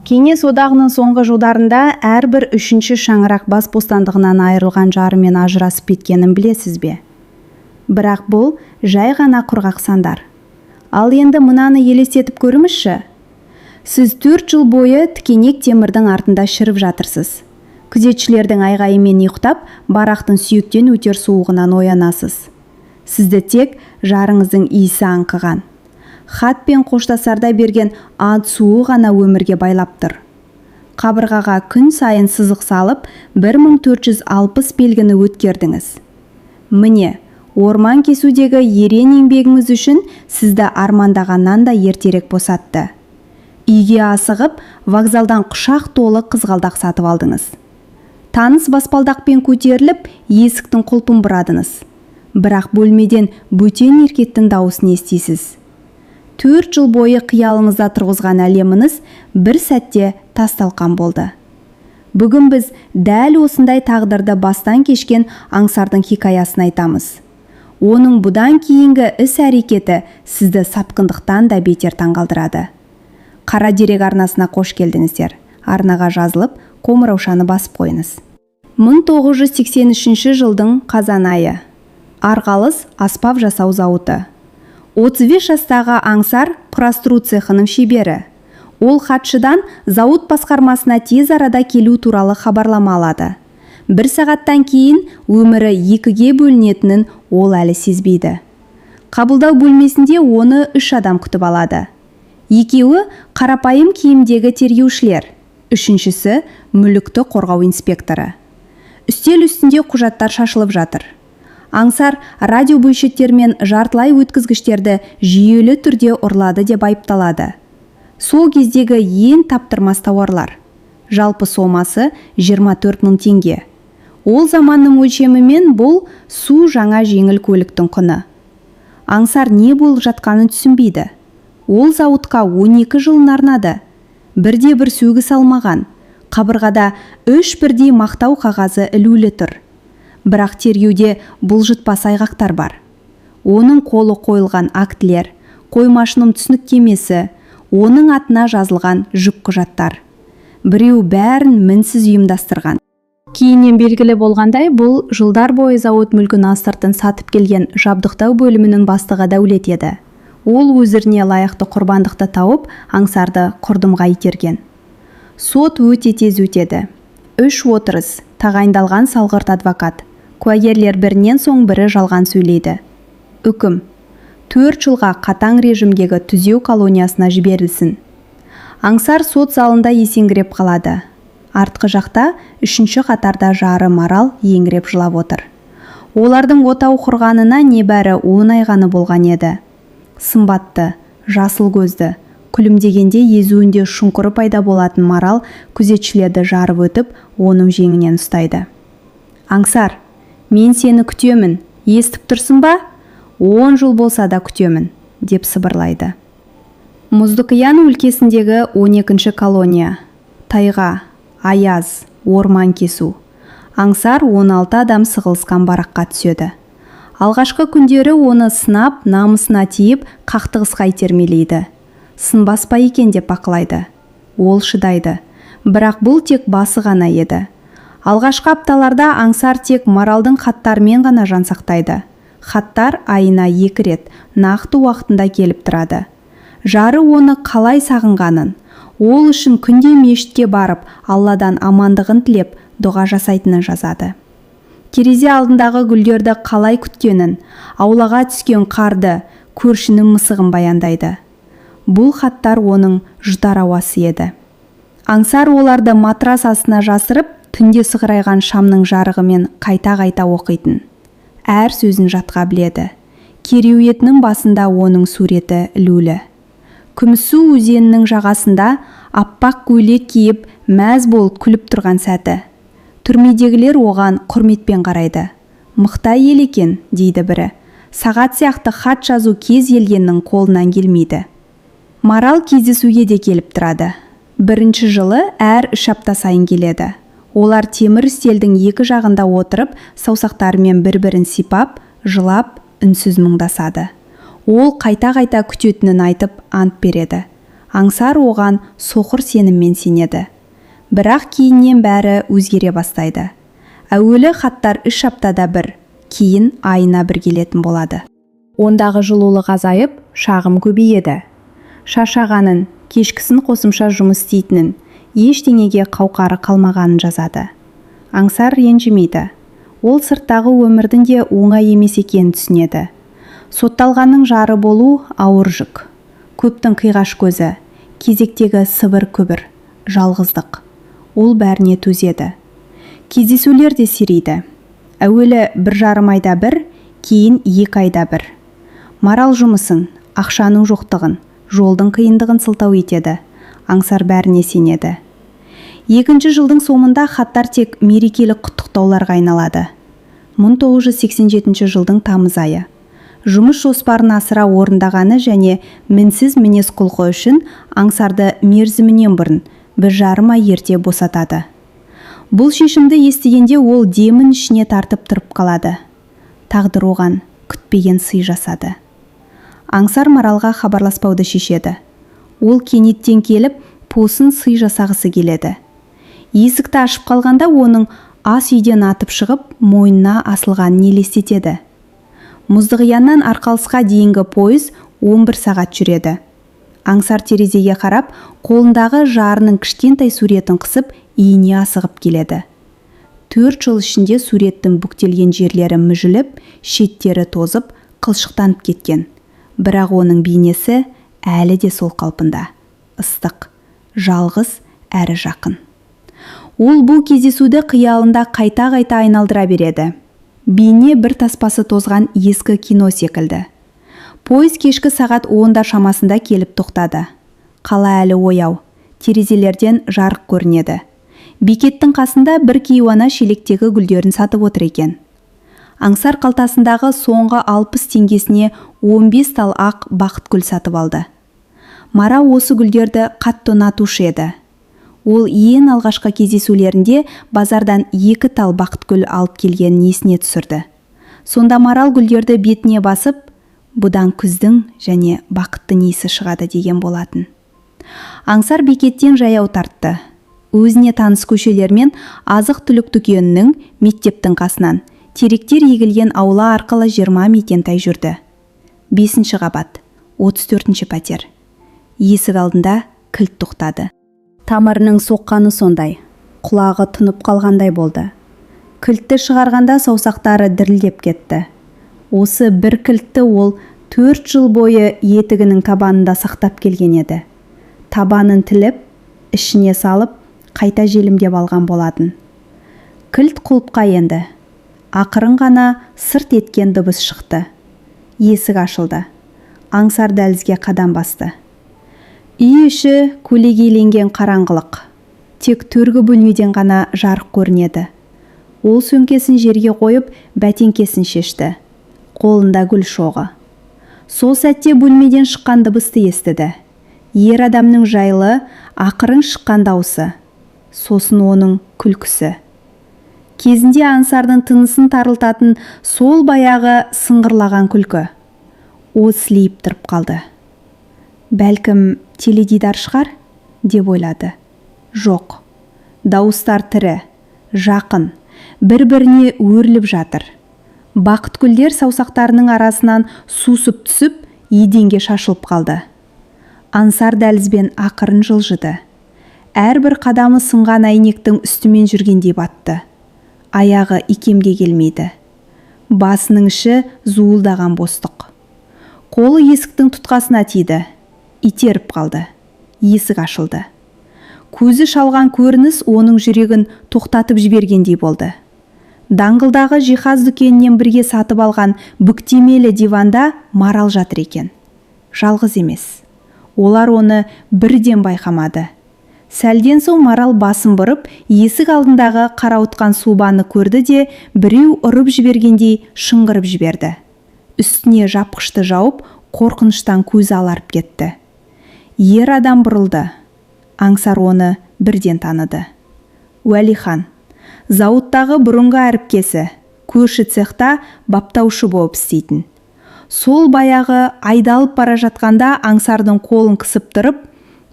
Кеңес одағының соңғы жылдарында әрбір үшінші шаңырақ бас бостандығынан айырылған жарымен ажырасып кеткенін білесіз бе? Бірақ бұл жай ғана құрғақ сандар. Ал енді мынаны елестетіп көріңізші. Сіз 4 жыл бойы тікенек темірдің артында шіріп жатырсыз. Күзетшілердің айғайымен ұйықтап, барақтың сүйектен өтер суығынан оянасыз. Сізді тек жарыңыздың иісі аңқыған хат пен қоштасарда берген ант суы ғана өмірге байлап тұр. Қабырғаға күн сайын сызық салып, 1460 белгіні өткердіңіз. Міне, орман кесудегі ерен еңбегіңіз үшін сізді армандағаннан да ертерек босатты. Үйге асығып, вокзалдан құшақ толы қызғалдақ сатып алдыңыз. Таныс баспалдақпен көтеріліп, есіктің құлпын бұрадыңыз. Бірақ бөлмеден бөтен еркектің дауысын естисіз. 4 жыл бойы қиялыңызда тұрғызған әлеміңіз бір сәтте тас-талқан болды. Бүгін біз дәл осындай тағдырды бастан кешкен Аңсардың хикаясын айтамыз. Оның бұдан кейінгі іс-әрекеті сізді сапқындықтан да бетер таңғалдырады. Қара дерек арнасына қош келдіңіздер. Арнаға жазылып, қоңыраушаны басып қойыңыз. 1983 жылдың қазан айы. Арқалыс аспап жасау зауыты. 35 жастағы Аңсар – құрастыру цехының шебері. Ол хатшыдан зауыт басқармасына тез арада келу туралы хабарлама алады. Бір сағаттан кейін өмірі екіге бөлінетінін ол әлі сезбейді. Қабылдау бөлмесінде оны үш адам күтіп алады. Екеуі – қарапайым киімдегі тергеушілер, үшіншісі – мүлікті қорғау инспекторы. Үстел үстінде құжаттар шашылып жатыр. Аңсар радио бөлшектер мен жартылай өткізгіштерді жүйелі түрде ұрлады деп айыпталады. Сол кездегі ең таптырмас тауарлар. Жалпы сомасы 24 мың теңге. Ол заманның өлшемімен бұл су жаңа жеңіл көліктің құны. Аңсар не болып жатқанын түсінбейді. Ол зауытқа 12 жылын арнады. Бірде бір сөгіс алмаған. Қабырғада үш бірдей мақтау қағазы ілулі тұр. Бірақ тергеуде бұлжытпас айғақтар бар: оның қолы қойылған актілер, қоймашының түсініктемесі, оның атына жазылған жүк құжаттар. Біреу бәрін мінсіз ұйымдастырған. Кейіннен белгілі болғандай, бұл жылдар бойы зауыт мүлкін астыртын сатып келген жабдықтау бөлімінің бастығы Дәулет еді. Ол өздеріне лайықты құрбандықты тауып, Аңсарды құрдымға итерген. Сот өте тез өтеді. Үш отырыс, тағайындалған салғырт адвокат, куәгерлер бірінен соң бірі жалған сөйлейді. Үкім: 4 жылға қатаң режимдегі түзеу колониясына жіберілсін. Аңсар сот залында есеңгіреп қалады. Артқы жақта, үшінші қатарда жары Марал еңіреп жылап отыр. Олардың отау құрғанына небәрі 10 ай ғана болған еді. Сымбатты, жасыл көзді, күлімдегенде езуінде шұңқыры пайда болатын Марал күзетшілерді жарып өтіп, оның жеңінен ұстайды. «Аңсар, мен сені күтемін, естіп тұрсың ба? 10 жыл болса да күтемін», – деп сыбырлайды. Мұздықиян өлкесіндегі 12-ші колония. Тайға, аяз, орман кесу. Аңсар 16 адам сығылысқан бараққа түседі. Алғашқы күндері оны сынап, намысына тиіп, қақтығысқа итермелейді. Сынбас па екен деп бақылайды. Ол шыдайды. Бірақ бұл тек басы ғана еді. Алғашқы апталарда Аңсар тек Маралдың хаттарымен ғана жан сақтайды. Хаттар айына екі рет, нақты уақытында келіп тұрады. Жары оны қалай сағынғанын, ол үшін күнде мешітке барып, Алладан амандығын тілеп, дұға жасайтынын жазады. Терезе алдындағы гүлдерді қалай күткенін, аулаға түскен қарды, көршінің мысығын баяндайды. Бұл хаттар оның жұтар ауасы еді. Аңсар оларды матрас астына жасырып, түнде сығырайған шамның жарығымен қайта-қайта оқитын. Әр сөзін жатқа біледі. Кереуетінің басында оның суреті ілулі. Күміссу өзенінің жағасында аппақ көйлек киіп, мәз болып күліп тұрған сәті. Түрмедегілер оған құрметпен қарайды. «Мықты әйел екен», – дейді бірі. «Сағат сияқты хат жазу кез келгеннің қолынан келмейді». Марал кездесуге де келіп тұрады. Бірінші жылы әр 3 апта сайын келеді. Олар темір үстелдің екі жағында отырып, саусақтарымен бір-бірін сипап, жылап, үнсіз мұңдасады. Ол қайта-қайта күтетінін айтып, ант береді. Аңсар оған соқыр сеніммен сенеді. Бірақ кейіннен бәрі өзгере бастайды. Әуелі хаттар 3 аптада бір, кейін айына бір келетін болады. Ондағы жылулық азайып, шағым көбейеді. Шаршағанын, кешкісін қосымша жұмыс істейтінін, ештеңеге қауқары қалмағанын жазады. Аңсар ренжімейді. Ол сырттағы өмірдің де оңай емес екенін түсінеді. Сотталғанның жары болу ауыр жүк. Көптің қиғаш көзі, кезектегі сыбыр-күбір, жалғыздық. Ол бәріне төзеді. Кездесулер де сирейді. Әуелі 1,5 айда бір, кейін 2 айда бір. Марал жұмысын, ақшаның жоқтығын, жолдың қиындығын сылтау етеді. Аңсар бәріне сенеді. Екінші жылдың соңында хаттар тек мерекелік құттықтауларға айналады. 1987 жылдың тамыз айы. Жұмыс жоспарын асыра орындағаны және мінсіз мінез құлқы үшін Аңсарды мерзімінен бұрын, 1,5 ай ерте босатады. Бұл шешімді естігенде ол демін ішіне тартып тұрып қалады. Тағдыр оған күтпеген сый жасады. Аңсар Маралға хабарласпауды шешеді. Ол кенеттен келіп, тосын сый жасағысы келеді. Есікті ашып қалғанда, оның ас үйден атып шығып, мойнына асылғанын елестетеді. Мұздықияннан Арқалысқа дейінгі пойыз 11 сағат жүреді. Аңсар терезеге қарап, қолындағы жарының кішкентай суретін қысып, үйіне асығып келеді. 4 жыл ішінде суреттің бүктелген жерлері мүжіліп, шеттері тозып, қылшықтанып кеткен. Бірақ оның бейнесі әлі де сол қалпында: ыстық, жалғыз әрі жақын. Ол бұл кездесуді қиялында қайта-қайта айналдыра береді. Бейне бір таспасы тозған ескі кино секілді. Пойыз кешкі сағат 10-дар шамасында келіп тоқтады. Қала әлі ояу, терезелерден жарық көрінеді. Бекеттің қасында бір кейуана шелектегі гүлдерін сатып отыр екен. Аңсар қалтасындағы соңғы 60 теңгесіне 15 тал ақ бақыт гүл сатып алды. Марал осы гүлдерді қатты ұнатушы еді. Ол ең алғашқы кездесулерінде базардан екі тал бақытгүл алып келгенін есіне түсірді. Сонда Марал гүлдерді бетіне басып, «Бұдан күздің және бақыттың иісі шығады», – деген болатын. Аңсар бекеттен жаяу тартты. Өзіне таныс көшелермен, азық-түлік дүкенінің, мектептің қасынан, теректер егілген аула арқылы 20 мекентай жүрді. Бесінші қабат, 34 пәтер. Есік алдында кілт тоқтады. Тамырының соққаны сондай, құлағы тұнып қалғандай болды. Кілтті шығарғанда саусақтары дірілдеп кетті. Осы бір кілтті ол 4 жыл бойы етігінің табанында сақтап келген еді. Табанын тіліп, ішіне салып, қайта желімдеп алған болатын. Кілт құлыпқа енді. Ақырын ғана сырт еткен дыбыс шықты. Есік ашылды. Аңсар дәлізге қадам басты. Үй іші көлегейленген қараңғылық. Тек төргі бөлмеден ғана жарық көрінеді. Ол сөмкесін жерге қойып, бәтеңкесін шешті. Қолында гүл шоғы. Сол сәтте бөлмеден шыққан дыбысты естіді. Ер адамның жайлы, ақырын шыққан даусы. Сосын оның күлкісі. Кезінде Аңсардың тынысын тарылтатын сол баяғы сыңғырлаған күлкі. Ол сілейіп тұрып қалды. Бәлкім, теледидар шығар, деп ойлады. Жоқ. Дауыстар тірі, жақын, бір-біріне өріліп жатыр. Бақытгүлдер саусақтарының арасынан сусып түсіп, еденге шашылып қалды. Аңсар дәлізбен ақырын жылжыды. Әрбір қадамы сынған әйнектің үстімен жүргендей батты. Аяғы икемге келмейді. Басының іші зуылдаған бостық. Қолы есіктің тұтқасына тиді. Итеріп қалды. Есік ашылды. Көзі шалған көрініс оның жүрегін тоқтатып жібергендей болды. Даңғылдағы жиһаз дүкенінен бірге сатып алған бүктемелі диванда Марал жатыр екен. Жалғыз емес. Олар оны бірден байқамады. Сәлден соң Марал басын бұрып, есік алдындағы қарауытқан сұлбаны көрді де, біреу ұрып жібергендей шыңғырып жіберді. Үстіне жапқышты жауып, қорқыныштан көзі аларып кетті. Ер адам бұрылды. Аңсар оны бірден таныды. Уәлихан. Зауыттағы бұрынғы әріптесі, көрші цехта баптаушы болып істейтін. Сол баяғы айдалып бара жатқанда Аңсардың қолын қысып тұрып,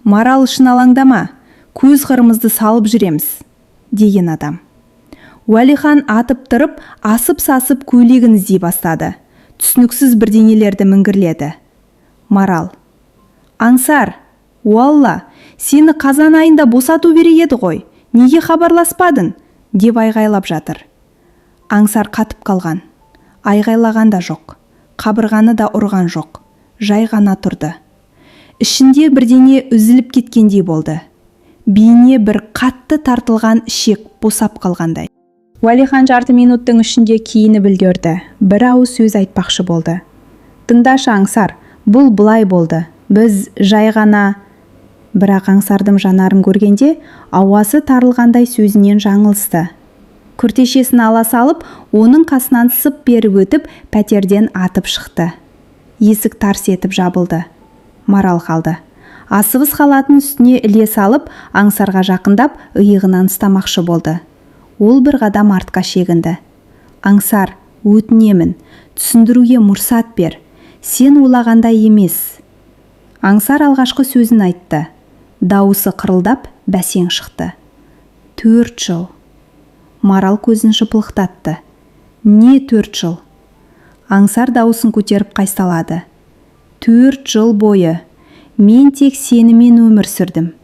Марал үшін алаңдама, көз қырымызды салып жүреміз», – деген адам. Уәлихан атып тұрып, асып-сасып көйлегін іздей бастады. Түсініксіз бірдеңелерді міңгірледі. Марал: «Аңсар, уалла, сені қазан айында босату керек еді ғой, неге хабарласпадың?» – деп айғайлап жатыр. Аңсар қатып қалған. Айғайлаған да жоқ, қабырғаны да ұрған жоқ, жай ғана тұрды. Ішінде бірдеңе үзіліп кеткендей болды, бейне бір қатты тартылған ішек босап қалғандай. Уәлихан жарты минуттың ішінде киініп үлгерді. Бір ауыз сөз айтпақшы болды. «Тыңдашы, Аңсар, бұл былай болды, біз жай ғана…» Бірақ Аңсардың жанарын көргенде, ауасы тарылғандай, сөзінен жаңылысты. Күртешесін ала салып, оның қасынан сып беріп өтіп, пәтерден атып шықты. Есік тарс етіп жабылды. Марал қалды. Асығыс халатын үстіне іле салып, Аңсарға жақындап, иығынан ұстамақшы болды. Ол бір қадам артқа шегінді. «Аңсар, өтінемін, түсіндіруге мұрсат бер. Сен ойлағандай емес». Аңсар алғашқы сөзін айтты. Дауысы қырылдап, бәсең шықты: «4 жыл». Марал көзін жыпылықтатты. «Не 4 жыл?» Аңсар дауысын көтеріп қайталады: «4 жыл бойы мен тек сенімен өмір сүрдім.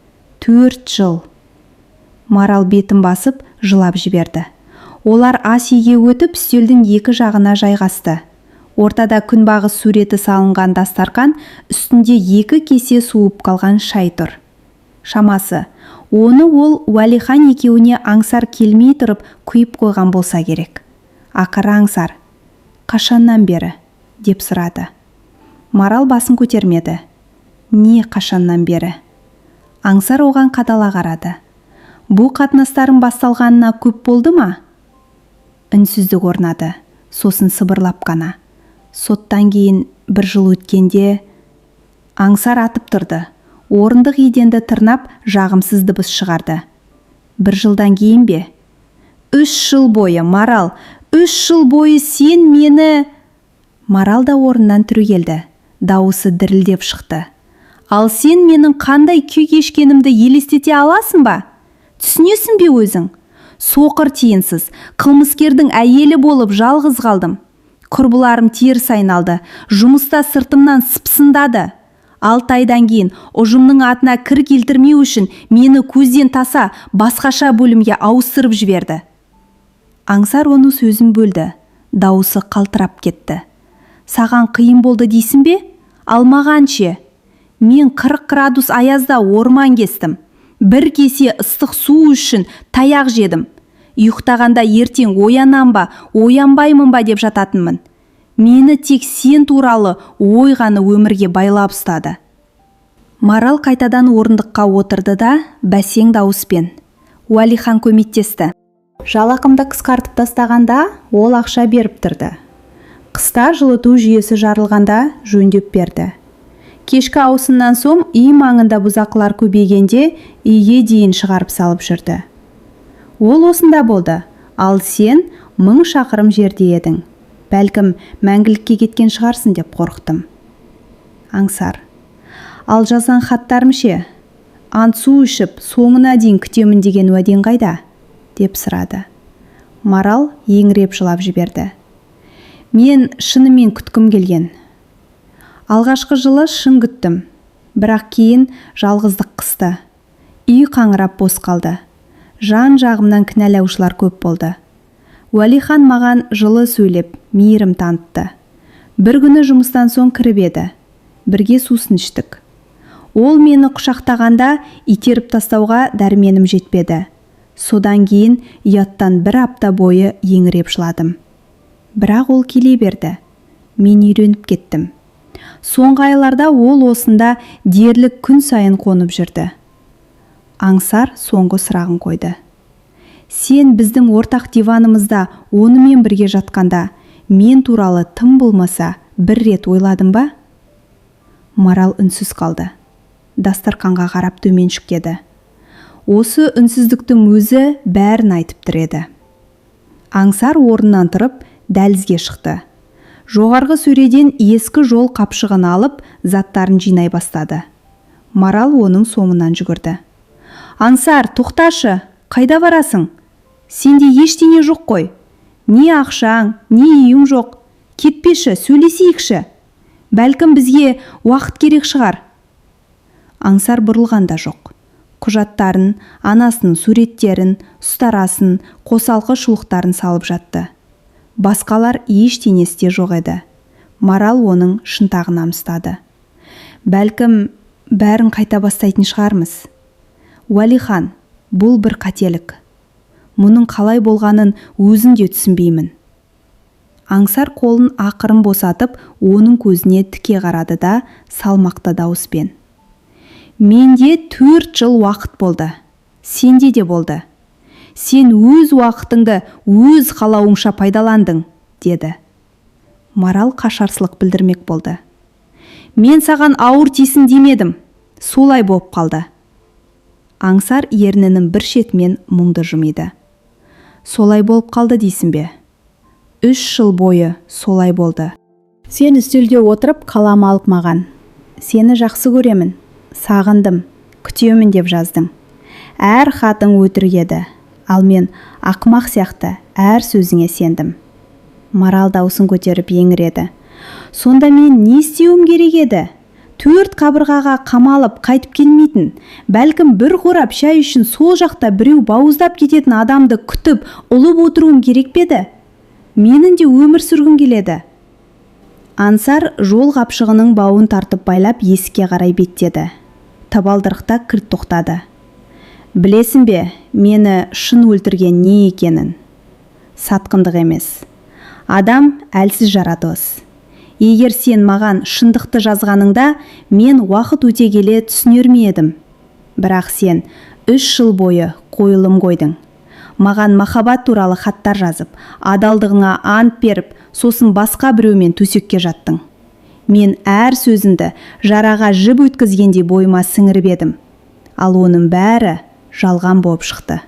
4 жыл». Марал бетін басып, жылап жіберді. Олар ас үйге өтіп, үстелдің екі жағына жайғасты. Ортада күнбағыс суреті салынған дастарқан үстінде екі кесе суып қалған шай тұр. Шамасы, оны ол Уәлихан екеуіне Аңсар келмей тұрып құйып қойған болса керек. Ақыры Аңсар: «Қашаннан бері?» – деп сұрады. Марал басын көтермеді. «Не қашаннан бері?» Аңсар оған қадала қарады. «Бұл қатынастарың басталғанына көп болды ма?» Үнсіздік орнады. Сосын сыбырлап қана: «Соттан кейін бір жыл өткенде…» Аңсар атып тұрды. Орындық еденді тырнап, жағымсыз дыбыс шығарды. «Бір жылдан кейін бе? 3 жыл бойы, Марал, 3 жыл бойы сен мені…» Марал да орнынан түрегелді. Дауысы дірілдеп шықты: «Ал сен менің қандай күй кешкенімді елестете аласың ба? Түсінесің бе өзің? Соқыр тиынсыз қылмыскердің әйелі болып жалғыз қалдым. Құрбыларым теріс айналды, жұмыста сыртымнан сыпсыңдады. 6 айдан кейін ұжымның атына кір келтірмеу үшін мені көзден таса, басқаша бөлімге ауыстырып жіберді». Аңсар оның сөзін бөлді. Дауысы қалтырап кетті: «Саған қиын болды дейсің бе? Ал маған ше? Мен 40 градус аязда орман кестім. Бір кесе ыстық су үшін таяқ жедім. Ұйықтағанда ертең оянам ба, оянбаймын ба деп жататынмын. Мені тек сен туралы ой ғана өмірге байлап ұстады». Марал қайтадан орындыққа отырды да, бәсең дауыспен: «Уәлихан көмектесті. Жалақымды қысқартып тастағанда, ол ақша беріп тұрды. Қыста жылыту жүйесі жарылғанда, жөндеп берді. Кешкі ауысымнан соң үй маңында бұзақылар көбейгенде, үйге дейін шығарып салып жүрді. Ол осында болды, ал сен 1000 шақырым жерде едің. Бәлкім, мәңгілікке кеткен шығарсың деп қорықтым». Аңсар: «Ал жазған хаттарым ше? Ант су ішіп, соңына дейін күтемін деген уәдең қайда?» – деп сұрады. Марал еңіреп жылап жіберді. «Мен шынымен күткім келген. Алғашқы жылы шын күттім. Бірақ кейін жалғыздық қысты. Үй қаңырап бос қалды. Жан жағымнан кінәлаушылар көп болды. Уәлихан маған жылы сөйлеп, мейірім танытты. Бір күні жұмыстан соң кіріп еді. Бірге сусын іштік. Ол мені құшақтағанда, итеріп тастауға дәрменім жетпеді. Содан кейін ұяттан бір апта бойы еңіреп жыладым. Бірақ ол келе берді. Мен үйреніп кеттім. Соңғы айларда ол осында дерлік күн сайын қонып жүрді». Аңсар соңғы сұрағын қойды: «Сен біздің ортақ диванымызда онымен бірге жатқанда, мен туралы тым болмаса бір рет ойладың ба?» Марал үнсіз қалды. Дастарқанға қарап төменшіктеді. Осы үнсіздіктің өзі бәрін айтып тұр еді. Аңсар орнынан тұрып, дәлізге шықты. Жоғарғы сөреден ескі жол қапшығын алып, заттарын жинай бастады. Марал оның соңынан жүгірді. «Аңсар, тоқташы, қайда барасың? Сенде ештеңе жоқ қой. Не ақшаң, не үйің жоқ. Кетпеші, сөйлесейікші. Бәлкім, бізге уақыт керек шығар». Аңсар бұрылған да жоқ. Құжаттарын, анасының суреттерін, ұстарасын, қосалқы шұлықтарын салып жатты. Басқалар ештеңесі де жоқ еді. Марал оның шынтағынан ұстады. «Бәлкім, бәрін қайта бастайтын шығармыз. Уәлихан, бұл бір қателік. Мұның қалай болғанын өзім де түсінбеймін». Аңсар қолын ақырын босатып, оның көзіне тіке қарады да, салмақты дауыспен: «Менде 4 жыл уақыт болды. Сенде де болды. Сен өз уақытыңды өз қалауыңша пайдаландың», — деді. Марал қашарсылық білдірмек болды. «Мен саған ауыр тисін демедім. Солай болып қалды». Аңсар ернінің бір шетімен мұңды жымиды. «Солай болып қалды дейсің бе? 3 жыл бойы солай болды». Сен үстелде отырып, қалам алып, маған «Сені жақсы көремін, сағындым, күтемін» деп жаздың. Әр хатың өтірік еді, ал мен ақымақ сияқты әр сөзіңе сендім. Марал даусын көтеріп еңіреді. «Сонда мен не істеуім керек еді? Төрт қабырғаға қамалып, қайтып келмейтін, бәлкім, бір қорап шай үшін сол жақта біреу бауыздап кететін адамды күтіп, ұлып отыруым керек пе еді? Менің де өмір сүргім келеді». Ансар жол қапшығының бауын тартып байлап, есікке қарай беттеді. Табалдырықта кілт тоқтады. «Білесің бе, мені шын өлтірген не екенін? Сатқындық емес. Адам әлсіз жаратылыс. Егер сен маған шындықты жазғаныңда, мен уақыт өте келе түсінер ме едім? Бірақ сен 3 жыл бойы қойылым қойдың. Маған махаббат туралы хаттар жазып, адалдығыңа ант беріп, сосын басқа біреумен төсекке жаттың. Мен әр сөзіңді жараға жіп өткізгендей бойыма сіңіріп едім. Ал оның бәрі жалған болып шықты».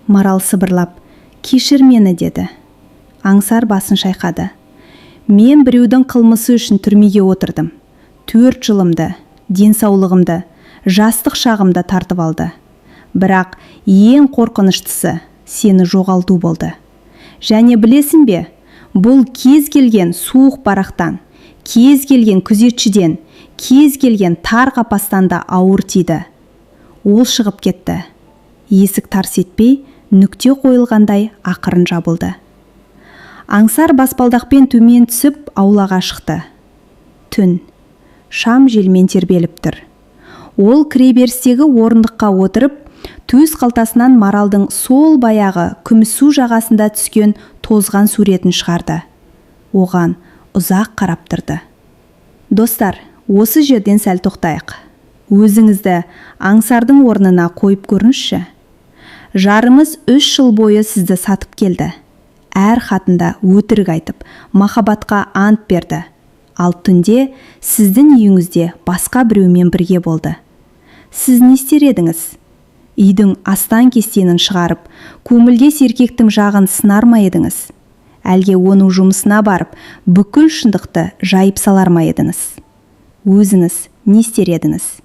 Марал сыбырлап: «Кешір мені», — деді. Аңсар басын шайқады. «Мен біреудің қылмысы үшін түрмеге отырдым. 4 жылымды, денсаулығымды, жастық шағымды тартып алды. Бірақ ең қорқыныштысы сені жоғалту болды. Және білесің бе, бұл кез келген суық барақтан, кез келген күзетшіден, кез келген тар қапастан да ауыр тиді». Ол шығып кетті. Есік тарс етпей, нүкте қойылғандай ақырын жабылды. Аңсар баспалдақпен төмен түсіп, аулаға шықты. Түн. Шам желмен тербеліп тұр. Ол кіреберістегі орындыққа отырып, төс қалтасынан Маралдың сол баяғы Күміссу жағасында түскен тозған суретін шығарды. Оған ұзақ қарап тұрды. Достар, осы жерден сәл тоқтайық. Өзіңізді Аңсардың орнына қойып көріңізші. Жарыңыз 3 жыл бойы сізді сатып келді. Әр хатында өтірік айтып, махаббатқа ант берді, ал түнде сіздің үйіңізде басқа біреумен бірге болды. Сіз не істер едіңіз? Үйдің астан-кестенін шығарып, көңілдес еркектің жағын сынар ма едіңіз? Әлде оның жұмысына барып, бүкіл шындықты жайып салар ма едіңіз? Өзіңіз не істер едіңіз?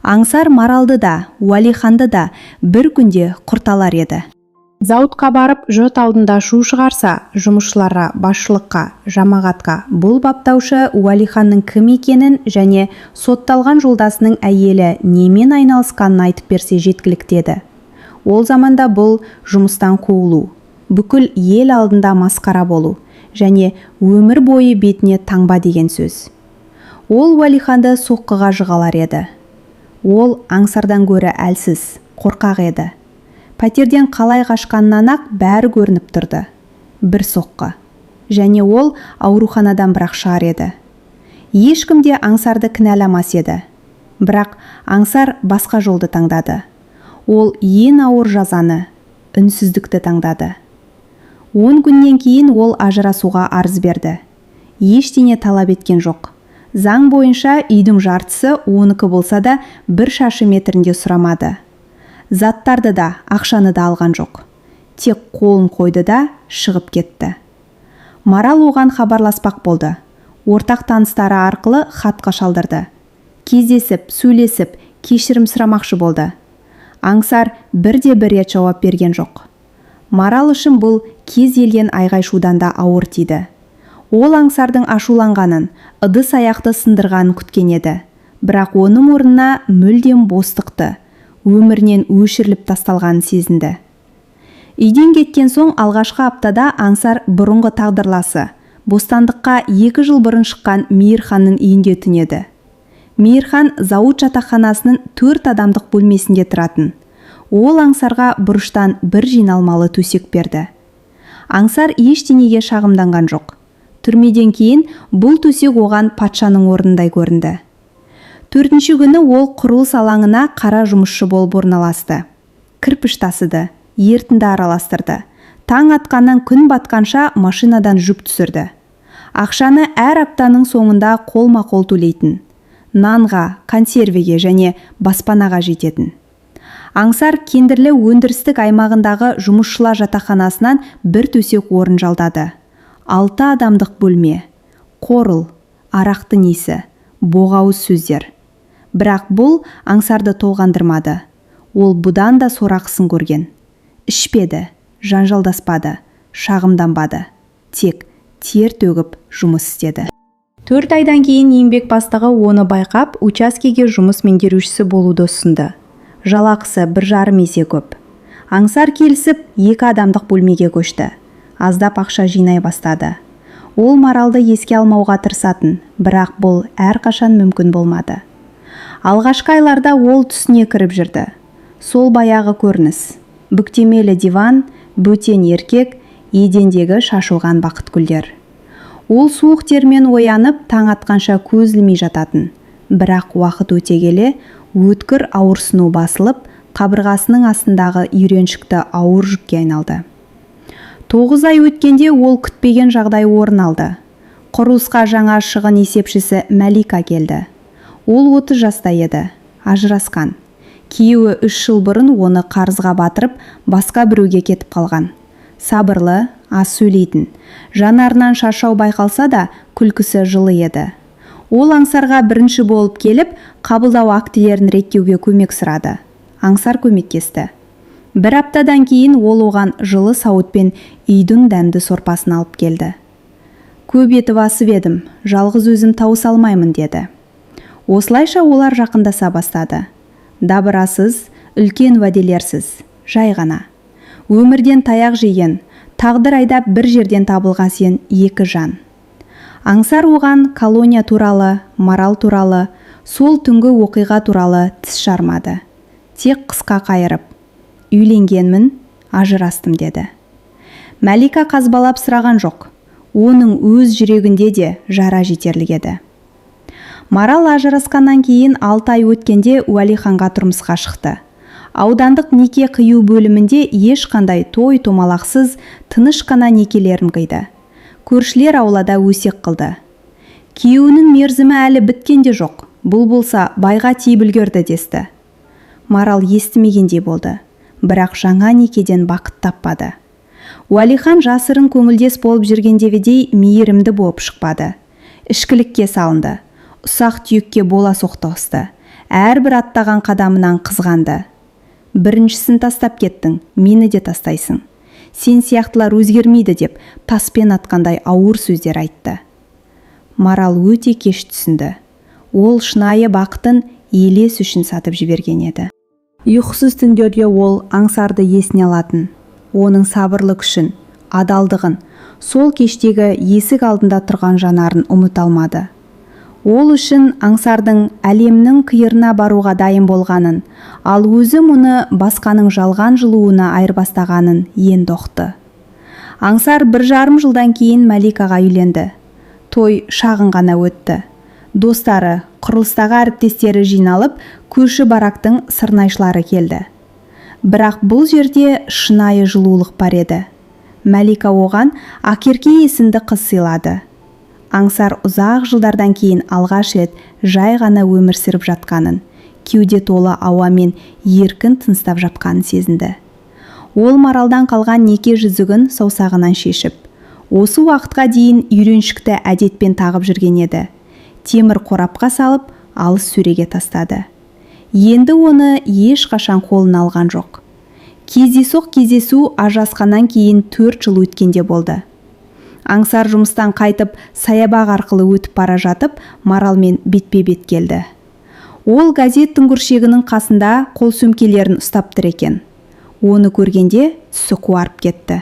Аңсар Маралды да, Уәлиханды да бір күнде құрталар еді. Зауытқа барып, жұрт алдында шу шығарса, жұмысшыларға, басшылыққа, жамағатқа бұл баптаушы Уәлиханның кім екенін және сотталған жолдасының әйелі немен айналысқанын айтып берсе жеткілікті еді. Ол заманда бұл жұмыстан қуылу, бүкіл ел алдында масқара болу және өмір бойы бетіне таңба деген сөз. Ол Уәлиханды соққыға жыға еді. Ол Аңсардан гөрі әлсіз, қорқақ еді. Пәтерден қалай қашқанынан-ақ бәрі көрініп тұрды. Бір соққы және ол ауруханадан бірақ шығар еді. Ешкім де Аңсарды кінәламас еді. Бірақ Аңсар басқа жолды таңдады. Ол ең ауыр жазаны, үнсіздікті таңдады. 10 күннен кейін ол ажырасуға арыз берді. Ештеңе талап еткен жоқ. Заң бойынша үйдің жартысы оныкі болса да, бір шаршы метрін де сұрамады. Заттарды да, ақшаны да алған жоқ. Тек қолын қойды да, шығып кетті. Марал оған хабарласпақ болды. Ортақ таныстары арқылы хатқа шалдырды. Кездесіп, сөйлесіп, кешірім сұрамақшы болды. Аңсар бірде бір рет жауап берген жоқ. Марал үшін бұл кез келген айғай-шудан да ауыр тиді. Ол Аңсардың ашуланғанын, ыдыс-аяқты сындырғанын күткен еді. Бірақ оның орнына мүлдем бостықты, өмірінен өшіріліп тасталғанын сезінді. Үйден кеткен соң алғашқы аптада Аңсар бұрынғы тағдырласы, бостандыққа 2 жыл бұрын шыққан Мейірханның үйінде түнеді. Мейірхан зауыт жатақханасының төрт адамдық бөлмесінде тұратын. Ол Аңсарға бұрыштан бір жиналмалы төсек берді. Аңсар ештеңеге шағымданған жоқ. Түрмеден кейін бұл төсек оған патшаның орнындай көрінді. Төртінші күні ол құрылыс алаңына қара жұмысшы болып орналасты. Кірпіш тасыды, ерітінді араластырды. Таң атқаннан күн батқанша машинадан жүк түсірді. Ақшаны әр аптаның соңында қолма-қол төлейтін. Нанға, консервіге және баспанаға жететін. Аңсар Кендірлі өндірістік аймағындағы жұмысшылар жатақханасынан бір төсек орын жалдады. Алты адамдық бөлме. Қорыл, арақтың иісі, боғауыз сөздер. Бірақ бұл Аңсарды толғандырмады. Ол бұдан да сорақысын көрген. Ішпеді, жанжалдаспады, шағымданбады. Тек тер төгіп жұмыс істеді. 4 айдан кейін еңбек бастығы оны байқап, учаскеге жұмыс меңгерушісі болуды ұсынды. Жалақысы 1,5 есе көп. Аңсар келісіп, екі адамдық бөлмеге көшті. Аздап ақша жинай бастады. Ол Маралды еске алмауға тырысатын, бірақ бұл әрқашан мүмкін болмады. Алғашқы айларда ол түсіне кіріп жүрді. Сол баяғы көрініс: бүктемелі диван, бөтен еркек, едендегі шашылған бақыт гүлдер. Ол суық термен оянып, таң атқанша көз ілмей жататын. Бірақ уақыт өте келе өткір ауырсыну басылып, қабырғасының астындағы үйреншікті ауыр жүкке айналды. 9 ай өткенде ол күтпеген жағдай орын алды. Құрылысқа жаңа шығын есепшісі Мәлика келді. Ол 30 жаста еді, ажырасқан. Күйеуі 3 жыл бұрын оны қарызға батырып, басқа біреуге кетіп қалған. Сабырлы, аз сөйлейтін, жанарынан шаршау байқалса да, күлкісі жылы еді. Ол Аңсарға бірінші болып келіп, қабылдау актілерін реттеуге көмек сұрады. Аңсар көмектесті. Бір аптадан кейін ол оған жылы сауытпен үйдің дәмді сорпасын алып келді. «Көп етіп асып едім, жалғыз өзім тауыса алмаймын», – деді. Осылайша олар жақындаса бастады. Дабырасыз, үлкен уәделерсіз, жай ғана. Өмірден таяқ жеген, тағдыр айдап бір жерден табылған сен екі жан. Аңсар оған колония туралы, Марал туралы, сол түнгі оқиға туралы тіс жармады. Тек қысқа қайырып: «Үйленгенмін, ажырастым», – деді. Мәлика қазбалап сұраған жоқ. Оның өз жүрегінде де жара жетерлік еді. Марал ажырасқаннан кейін 6 ай өткенде Уәлиханға тұрмысқа шықты. Аудандық неке қию бөлімінде ешқандай той томалақсыз тыныш қана некелерін қиды. Көршілер аулада өсек қылды: «Күйеуінің мерзімі әлі біткен де жоқ, бұл болса байға тиіп үлгерді», – десті. Марал естімегендей болды, бірақ жаңа некеден бақыт таппады. Уәлихан жасырын көңілдес болып жүргендегідей мейірімді болып шықпады. Ішкілікке салынды, ұсақ түйекке бола соқтығысты, әрбір аттаған қадамынан қызғанды. «Біріншісін тастап кеттің, мені де тастайсың. Сен сияқтылар өзгермейді», – деп таспен атқандай ауыр сөздер айтты. Марал өте кеш түсінді: ол шынайы бақытын елес үшін сатып жіберген еді. Ұйқысыз түндерде ол Аңсарды есіне алатын. Оның сабырлы күшін, адалдығын, сол кештегі есік алдында тұрған жанарын ұмыта алмады. Ол үшін Аңсардың әлемнің қиырына баруға дайын болғанын, ал өзі мұны басқаның жалған жылуына айырбастағанын енді ұқты. Аңсар 1,5 жылдан кейін Мәликаға үйленді. Той шағын ғана өтті. Достары, құрылыстағы әріптестері жиналып, көрші барактың сырнайшылары келді. Бірақ бұл жерде шынайы жылулық бар еді. Мәлика оған Ақерке есімді қыз сыйлады. Аңсар ұзақ жылдардан кейін алғаш рет жай ғана өмір сүріп жатқанын, кеуде толы ауамен еркін тыныстап жатқанын сезінді. Ол Маралдан қалған неке жүзігін саусағынан шешіп, осы уақытқа дейін үйреншікті әдетпен тағып жүрген еді, темір қорапқа салып алыс сөреге тастады. Енді оны ешқашан қолына алған жоқ. Кездейсоқ кездесу ажырасқаннан кейін 4 жыл өткенде болды. Аңсар жұмыстан қайтып, саябақ арқылы өтіп бара жатып, Маралмен бетпе-бет келді. Ол газет дүңгіршегінің қасында қол сөмкелерін ұстап тұр екен. Оны көргенде түсі қуарып кетті.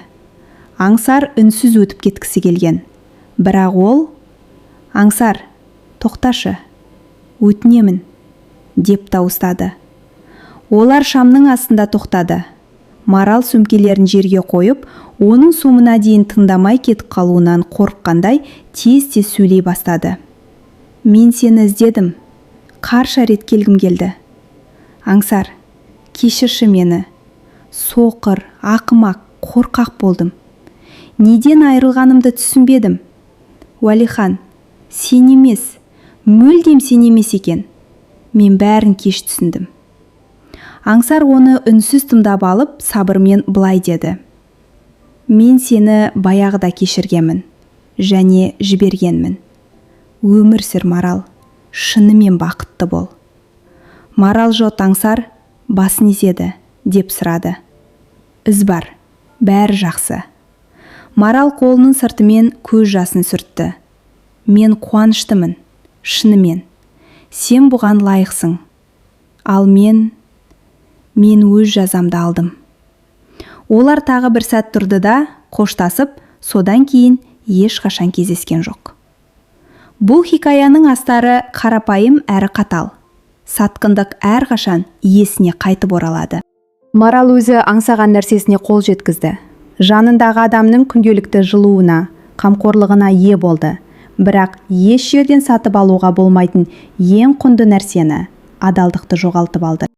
Аңсар үнсіз өтіп кеткісі келген, бірақ ол: «Аңсар, тоқташы, өтінемін», – деп дауыстады. Олар шамның астында тоқтады. Марал сөмкелерін жерге қойып, оның соңына дейін тыңдамай кетіп қалуынан қорыққандай, тез-тез сөйлей бастады: «Мен сені іздедім. Қанша рет келгім келді. Аңсар, кешірші мені. Соқыр, ақымақ, қорқақ болдым. Неден айырылғанымды түсінбедім. Уәлихан сен емес, мүлдем сен емес екен. Мен бәрін кеш түсіндім». Аңсар оны үнсіз тыңдап алып, сабырмен былай деді: «Мен сені баяғыда кешіргенмін және жібергенмін. Өмір сүр, Марал, шынымен бақытты бол». Марал: «Жоқ, Аңсар», – басын изеді деп сұрады. «Із бар, бәрі жақсы». Марал қолының сыртымен көз жасын сүртті. «Мен қуаныштымын, шынымен. Сен бұған лайықсың. Ал мен өз жазамды алдым». Олар тағы бір сәт тұрды да, қоштасып, содан кейін ешқашан кездескен жоқ. Бұл хикаяның астары қарапайым әрі қатал: сатқындық әрқашан иесіне қайтып оралады. Марал өзі аңсаған нәрсесіне қол жеткізді. Жанындағы адамның күнделікті жылуына, қамқорлығына ие болды. Бірақ еш жерден сатып алуға болмайтын ең құнды нәрсені, адалдықты жоғалтып алды.